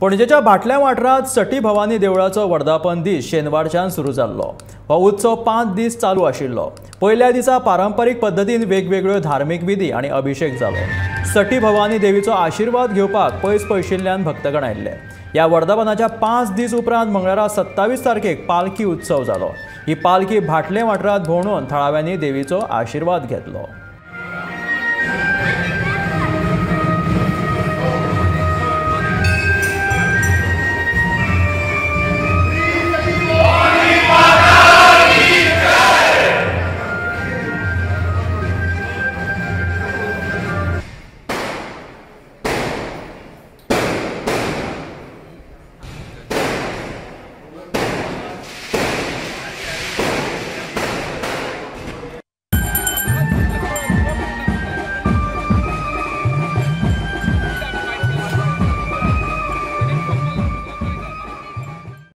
पणजेच्या भाटल्या वाठारांत सटी भवानी देवळाचो वर्धापन दीस शेनवारच्यान सुरू जाल्लो. हो उत्सव 5 दीस चालू आशिल्लो. पयल्या दिसा पारंपरीक पद्दतीन वेगवेगळ्यो धार्मीक विधी आनी अभिषेक जालो. सटी भवानी देवीचो आशिर्वाद घेवपाक पयस पयशिल्ल्यान भक्तगण आयिल्ले. ह्या वर्धापनाच्या 5 दीस उपरांत मंगळारा 27 तारखेक पालखी उत्सव जालो. ही पालखी भाटले वाठारांत भोंवडून थळाव्यांनी देवीचो आशिर्वाद घेतलो.